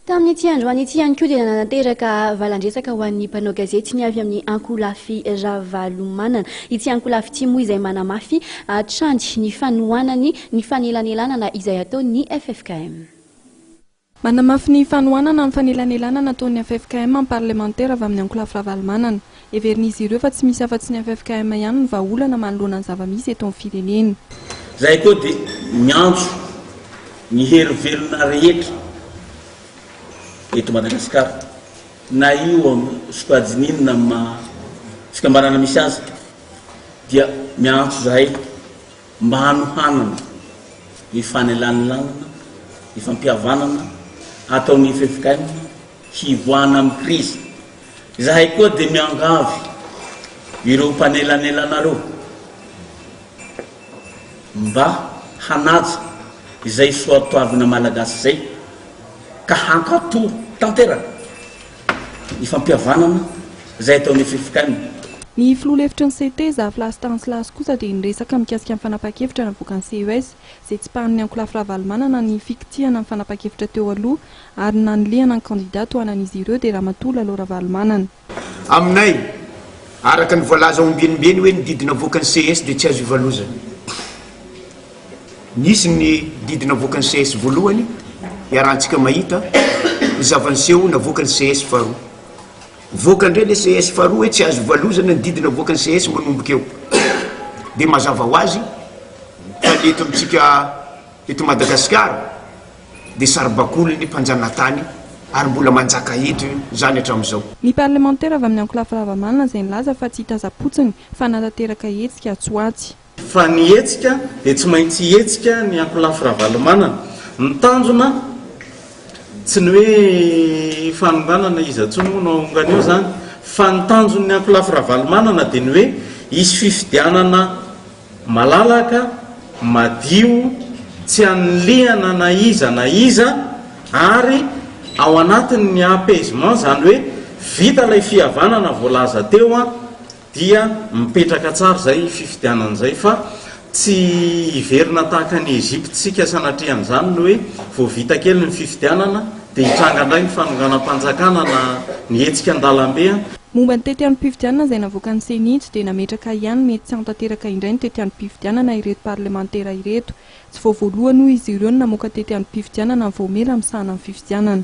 Tamin'ity androany ity ihany koa dia nanatanteraka valan-dresaka ho an'ny mpanao gazety ny avy amin'ny ankolafy Ravalomanana. Ity ankolafy ity moa izay manamafy hatrany ny fanohanany ny fanelanelanana izay ataon'ny ffkm. Manamafy ny fanohanana ny fanelanelanana ataon'ny ffkm ny parlemantera avy amin'ny ankolafy Ravalomanana. Heverin'izy ireo fa tsy misy afa-tsy ny ffkm ihany no vahaolana manoloana ny zava-misy eto amin'ny firenena. Izahay koa dia miantso ny hery velona rehetra eto Madagasikara, na io amin'ny sokajiny inona amin'ny maha fikambanana misy azy, dia miantso izahay mba hanohanana ny fanelanelanana, ny fampihavanana ataon'ny ffkm hivoahana amin'ny krizy. Izahay koa dia miangavy ireo mpanelanelana ireo mba hanaja izay soatoavina malagasy izay ka hankato tanteraka ny fampihavanana izay ataon'ny ffkm. Ny filoha lefitry ny CT, Zafilahy Stanislas kosa dia niresaka mikasika ny fanapahan-kevitra navoakan'ny CES, izay tsipahan'ny ankolafy Ravalomanana ny fikitihana ny fanapahan-kevitra teo aloha ary nanilihana ny kandida tohanan'izy ireo dia Ramatoa Lalao Ravalomanana. Aminay, araka ny voalaza ombienimbeny hoe ny didy navoakan'ny ces dia tsy azo ivalozana. Nisy ny didy navoakan'ny ces voalohany, iarahantsika mahita ny zava-niseho navoakan'ny ces faharoa. Mivoaka indray ilay ces faharoa hoe tsy azo ivalozana ny didy navoakan'ny ces manomboka eo. Dia mazava ho azy fa ny eto amintsika eto Madagasikara, dia saribakoly ny mpanjanatany ary mbola manjaka eto izany hatramin'izao. Ny parlemantera avy amin'ny ankolafy Ravamanana izay nilaza fa tsy hitazam-potsiny fa hanatanteraka hetsika atsy ho atsy. Fa ny hetsika dia tsy maintsy hihetsika ny ankolafy Ravalomanana. Ny tanjona tsy ny hoe fanonganana iza intsony moa no haongana eo izany fa ny tanjon'ny ankolafy Ravalomanana dia ny hoe hisy fifidianana Malalaka, madio, tsy anilihana na iza na iza ary ao anatin'ny apaisement, izany hoe vita ilay fihavanana voalaza teo dia mipetraka tsara izay fifidianana izay fa tsy hiverina tahaka an'i Egypte isika sanatria an'izany ny hoe vao vita kely ny fifidianana dia hitranga indray ny fanonganam-panjakana na ny hetsika an-dalambe. Momba ny tetiandrom-pifidianana izay navoakan'ny Ceni tsy dia nametraka ihany mety tsy hanatanteraka indray ny tetiandrom-pifidianana ireto parlemantera ireto. Tsy vao voalohany hoy izy ireo no namoaka tetiandrom-pifidianana ny vaomiera misahana ny fifidianana.